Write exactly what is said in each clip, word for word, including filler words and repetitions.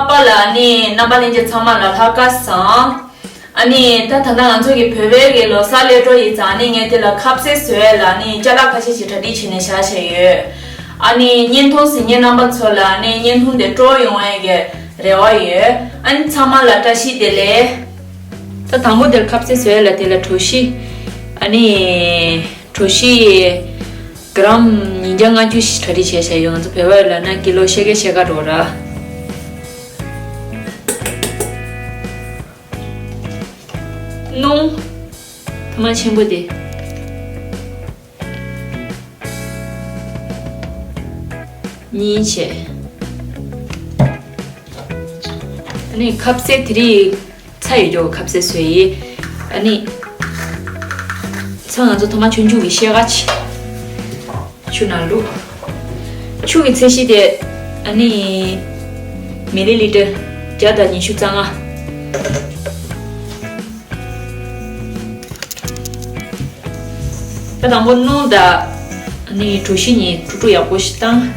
པ་ལ་ནི་རྣམ་པ་ལྷན་རྒྱས་ཚང་མ་ལ་ལྷག་དཀར་བཟང་། ཨ་ནི་ད་ད་ལྟ་ང་ཚོ་གི་བོད་པའི་གི་ལོ་གསར་སླེབས་འགྲོ་ཡི་ཙང་ནི་ངས་དེ་ལ་ཁ་ཟས་བཟོ་ཡས་ལ་ནི་ཅ་ལག་ཁ་ཤས་ཤིག་གྲ་སྒྲིག་བྱས་ནས་བཞག་བཞག་ཡོད། ཨ་ནི་བརྙན་ཐུང་གཟིགས་མཁན་རྣམ་པ་ཚོ་ལ་ནི་བརྙན་ཐུང་དེ་སྤྲོ་ཡོང་བའི་གི་རེ་བ་ཡོད། ཨ་ནི་ཚང་མ་ལ་བཀྲ་ཤིས་བདེ་ལེགས། ད་དང་པོ་དེར་ཁ་ཟས་བཟོ་ཡས་ལ་དེ་ལ་གྲོ་ཞིབ། ཨ་ནི་གྲོ་ཞིབ་གྲམ་ཉིས་བརྒྱ་ལྔ་བཅུ་ཞིག་གྲ་སྒྲིག་བྱས་བཞག་ཡོད། ང་ཚོ་བོད་པ་ལ་ན་ཀི་ལོ་ཕྱེད་ཀ་ཕྱེད་ཀ་འགྲོ་ར། སྣུམ། ཐ་མག་ཆེན་པོ་དེ། གཉིས་བྱས། ཨ་ནི་ཁ་ཟས་དེ་རིང་ཚ་ཡོད་ཀྱོག་ཁ་ཟས་བཟོས་ཡིན། ཨ་ནི་ཚྭ་ང་ཚོ་ཐ་མག་ཆུང་ཆུང་གི་ཤེལ་སྒ་ཆེ། ཆུ་ནང་བླུགས། ཆུ་གི་ཚད་གཞི་དེ་ཨ་ནི་མི་ལི་ལི་ཊར་བརྒྱ་དང་ཉི་ཤུ་རྩ་ལྔ། ད་དང་པོ་སྣུམ་དང་ཨ་ནི་གྲོ་ཞིབ་གཉིས་དཀྲུག་དཀྲུག་ཡག་པོ་ཞིག་བཏང་།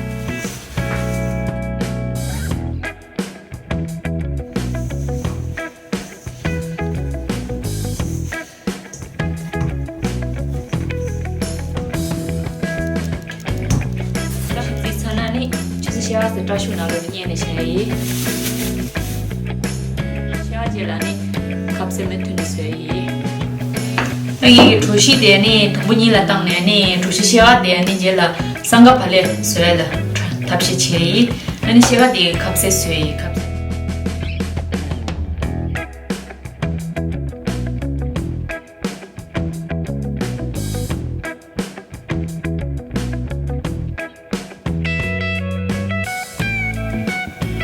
ད་འདི་ཚ་ན་ནི་ཆུ་ཚོད་ཕྱེད་ཀ་ཙམ་སྐྲ་ཤོག་ནང་ལོགས་ལ་བསྙལ་ནས་བཞག་ཡིན། ཕྱེད་ཀ་རྗེས་ལ་ནི་ཁ་ཟས་མུ་མཐུད་ནས་བཟོས་ཡིན། ད་ངེད་ཀྱི་གྲོ་ཞིབ་དེ་ནི་དང་པོ་གཉིས་ལ་བཏང་ནས་ནི་གྲོ་ཞིབ་ཕྱེད་ཀ་དེ་ནི་རྗེས་ལ་སྲང་ཁ་བ་ལས་བཟོས་ལ་ཐབས་ཤེས་བྱས་ཡིན། ཨ་ནི་ཕྱེད་ཀ་དེ་ཁ་ཟས་བཟོས་ཡིན། ཁ་ཟས།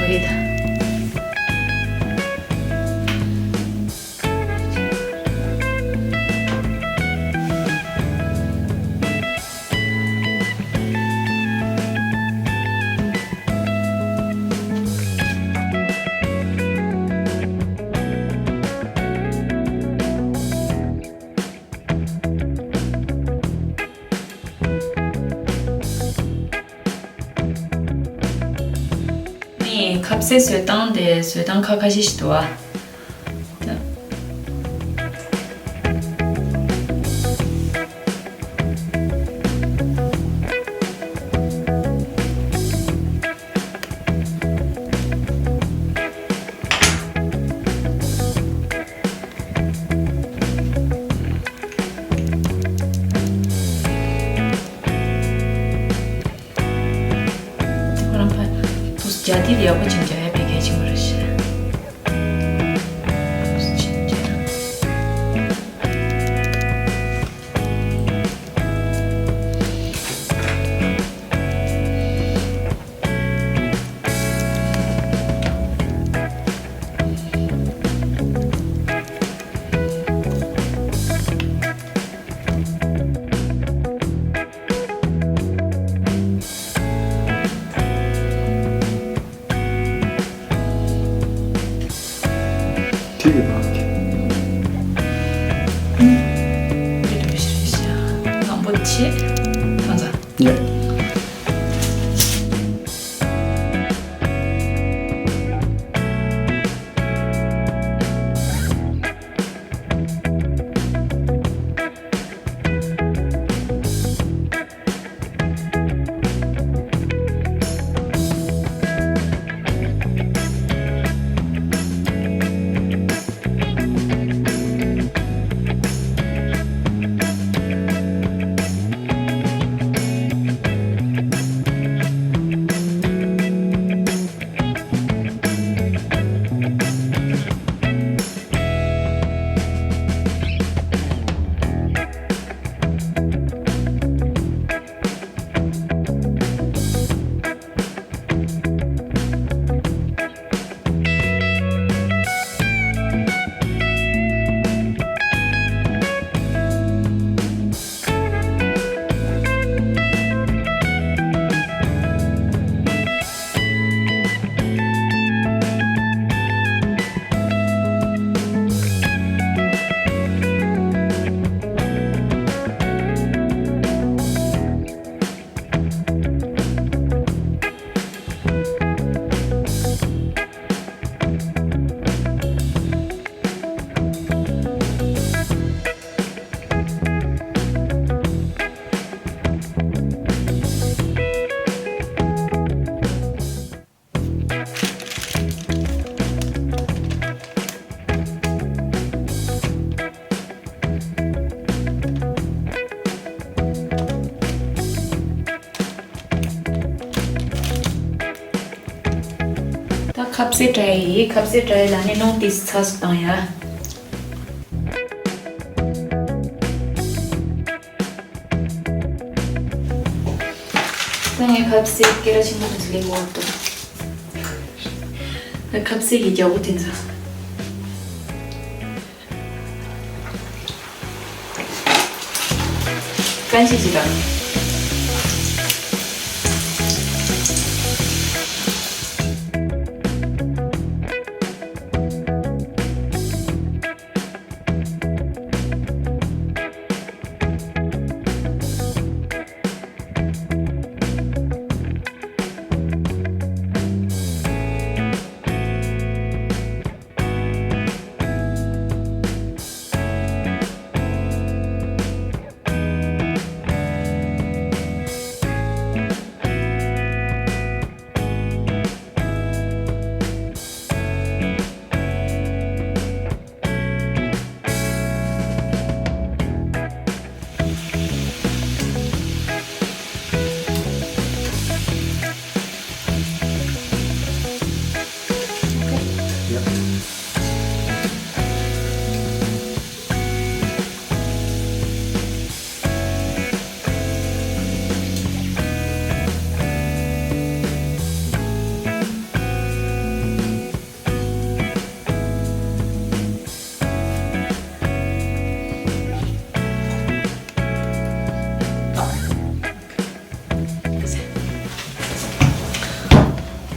འོ་རེད་ད། ནི་ཁ་ཟས་བཟོ་སྟངས་དེ་བཟོ་སྟངས་ཁ་ཁ་ཤས་ཤིག་འདུག་ཨ། ཁོ་རང་ཕ་དུས་རྒྱ་དེ་ལ་ཡག་པོ་ཅིག་རྒྱག་ཡ་དཔེ་གལ་ཆེན་པོ་རེད་ཤག་ཁབ་སེ་ཏྲ་ཡི་ཁབ་སེ་ཏྲ་ཡི་ལ་ནི་ནོང་ཏིས་ཚ་སུ་བཏང་ཡ། ད་ངས་ཁབ་སེ་སྐེ་ར་ཆེན་པོ་དེ་ཚོ་ལེན་གོ་ཏོ། ད་ཁབ་སེ་གི་རྒྱལ་པོ་དེ་ཚོ། ཀན་ཆི་ཅི་དང་།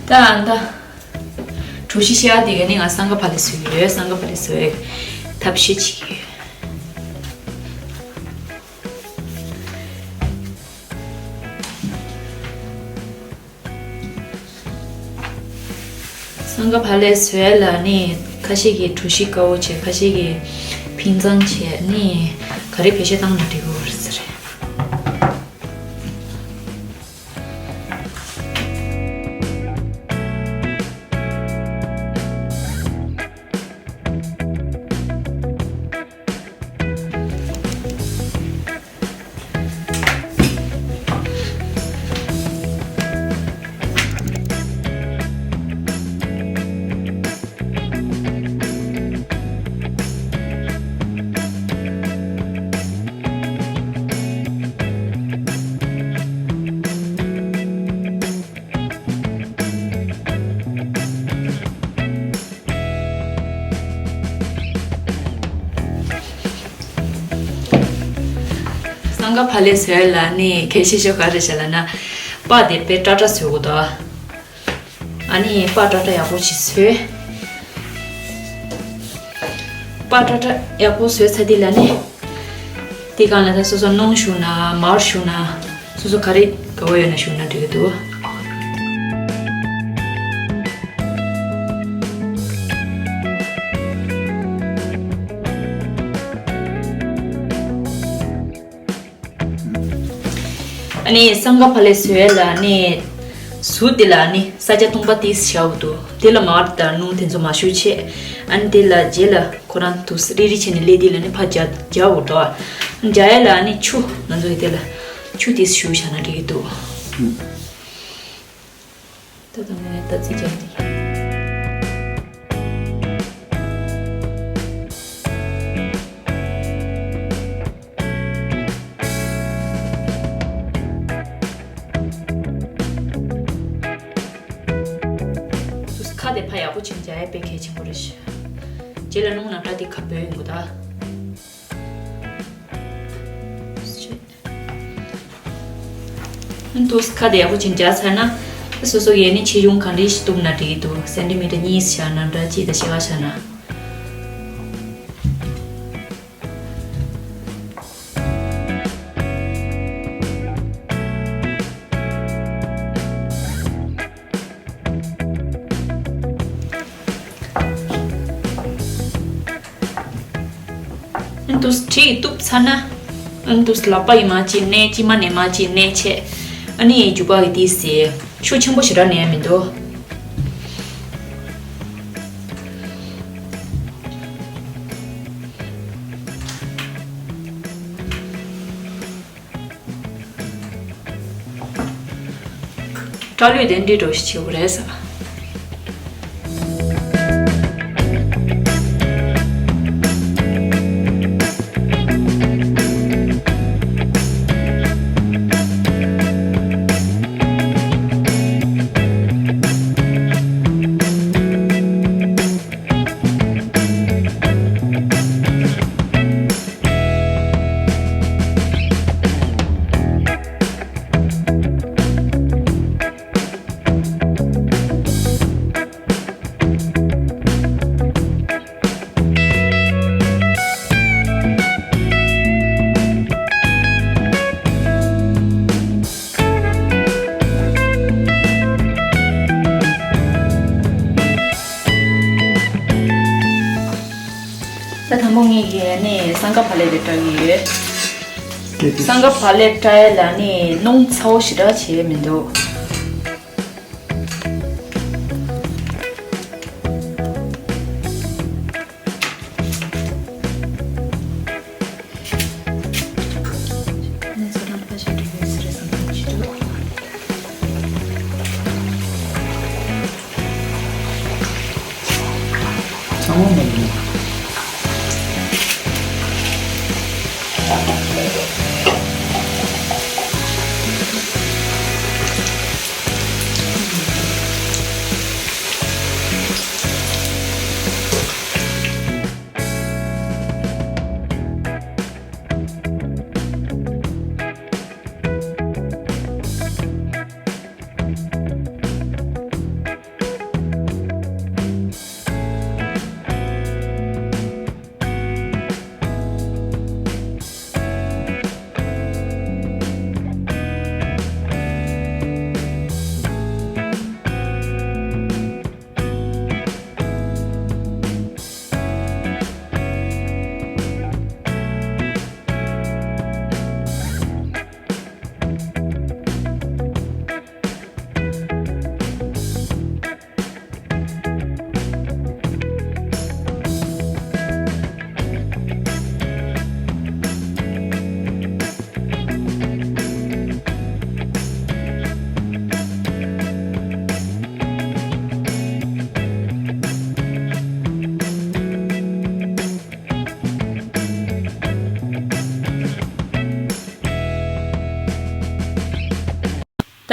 ད་ཨ་ད། གྲོ་ཞིབ་བཤད་ཡ་དེ་ག་ནི་ང་སང་ག་ཕ་ལེ་བཟོས་ཡོད། སང་ག་ཕ་ལེ་བཟོས་ཡོད། ཐབས་ཤེས་བྱེད་ཀྱི་ཡོད། སང་ག་ཕ་ལེ་བཟོས་ལ་ནི་ཁ་ཤས་ཀྱིས་གྲོ་ཞིབ་དཀར་པོ་བྱས། ཁ་ཤས་ཀྱིས་ཕིང་ཙང་བྱས། ནི་ག་རེ་བེད་སྤྱོད་བཏང་ན་འགྲིག་གི་རེད་ཟེར། སང་ག་ཕ་ལེ་བཟོས་ལ་ནི་གལ་ཆེ་ཤོས་ག་རེ་བྱས་ལབ་ན། པགས་དེ་དཔེ་ཏྲ་ཏྲ་བཟོ་དགོས་འདུག་ཨ་ནི་པགས་ཏྲ་ཏྲ་ཡག་པོ་ཅིག་བཟོས། པགས་ཏྲ་ཏྲ་ཡག་པོ་བཟོས་ཚར་དུས་ལ་ནི། དེ་སྒང་ལ་ད་སོ་སོ་ནོང་བྱུག་ན་མར་བྱུག་ན། སོ་སོ་ག་རེ་དགའ་བོ་ཡོད་ན་བྱུག་ན་འགྲིག་གི་འདུག་ཨ་ནི་སང་ག་ཕ་ལེ་བཟོས་ལ་ནི། ཟུར་དེ་ལ་ནི་ས་ཆ་སྟོང་པ་ཏིས་བཞག་འདུག་དེ་ལ་མར་དང་ནོང་དེ་ཚོ་མ་བྱུག་བྱས། ཨ་ནི་དེ་ལ་རྗེས་ལ་ཁོ་རང་དུ་རིལ་རིལ་བྱས་ནས་ལས་དེ་ལ་ནི་ཕར་རྒྱག་རྒྱག་འདུག་འཇའ་ཡ་ལ་ནི་ཆུ་ང་ཚོ་གི་དེ་ལ་ཆུ་ཏིས་བྱུག་བྱས་ན་འགྲིག་གི་འདུག་ད་དང་ངས་ད་ཙི་ཅན་དེ། ཁ་དེ་ཕ་ཡག་པོ་བྱས་འཇའ་ཡ་དཔེ་གལ་ཆེན་པོ་རེད་ཤག་རྗེས་ལ་རླུང་ནང་ཁ་དེ་ཁ་བོས་ཡོང་གི་ད། ཨ་ནི་དུས་ཁ་དེ་ཡག་པོ་ཅིག་འཇག་ཚར་ན། སོ་སོ་ཡས་ནི་ཆེ་ཆུང་གང་འདྲ་ཞིག་གཏུབ་ན་འགྲིག་གི་འདུག་སེན་ཏི་མི་ཊར་གཉིས་བཞག་ན་འདྲ། གཅིག་དང་ཕྱེད་ཀ་བཞག་ན། ཨ་ནི་དུས་གྲི་གཏུབ་ཚར་ན། ཨ་ནི་དུས་ལག་པ་ཡིས་མར་ཅིག་མནན། མཆིལ་མ་ནས་མར་ཅིག་མནན་བྱས། ཨ་ནི་རྒྱུ་པ་གི་དེ་ཟེར་ཤུགས་ཆེན་པོ་ཞེ་དྲག་ནས་མི་འདུག་སྐྲ་ལོས་དེ་འདྲི་འགྲོ་ཞིག་བྱེད་དགོས་རེད་ཟེར། མོ་ངེད་ཀྱིས་ནི་སང་ག་བག་ལེབ་རེ་བཀྲ་གི་ཡོད། སྐད་དེ། སང་ག་བག་ལེབ་བཀྲ་ཡས་ལ་ནི་སྣུམ་ཚ་བོ་ཞེ་དྲག་བྱས་མི་འདུག་ཚང་མ་མ་ཡིན།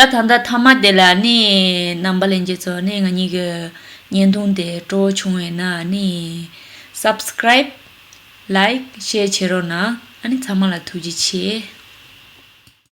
ད་ད་ལྟ་མཐའ་མ་དེ་ལ་ནི་རྣམ་པ་ལྷན་རྒྱས་ཚོ་ནི་ང་གཉིས་ཀྱི་བརྙན་ཐུང་དེ་སྤྲོ་བོ་བྱུང་བས་ན་ནི་སབ་སི་ཀེ་རའིབ། ལའིག་ཤེར་བྱེད་རོགས་གནང་། ཨ་ནི་ཚང་མ་ལ་ཐུགས་རྗེ་ཆེ།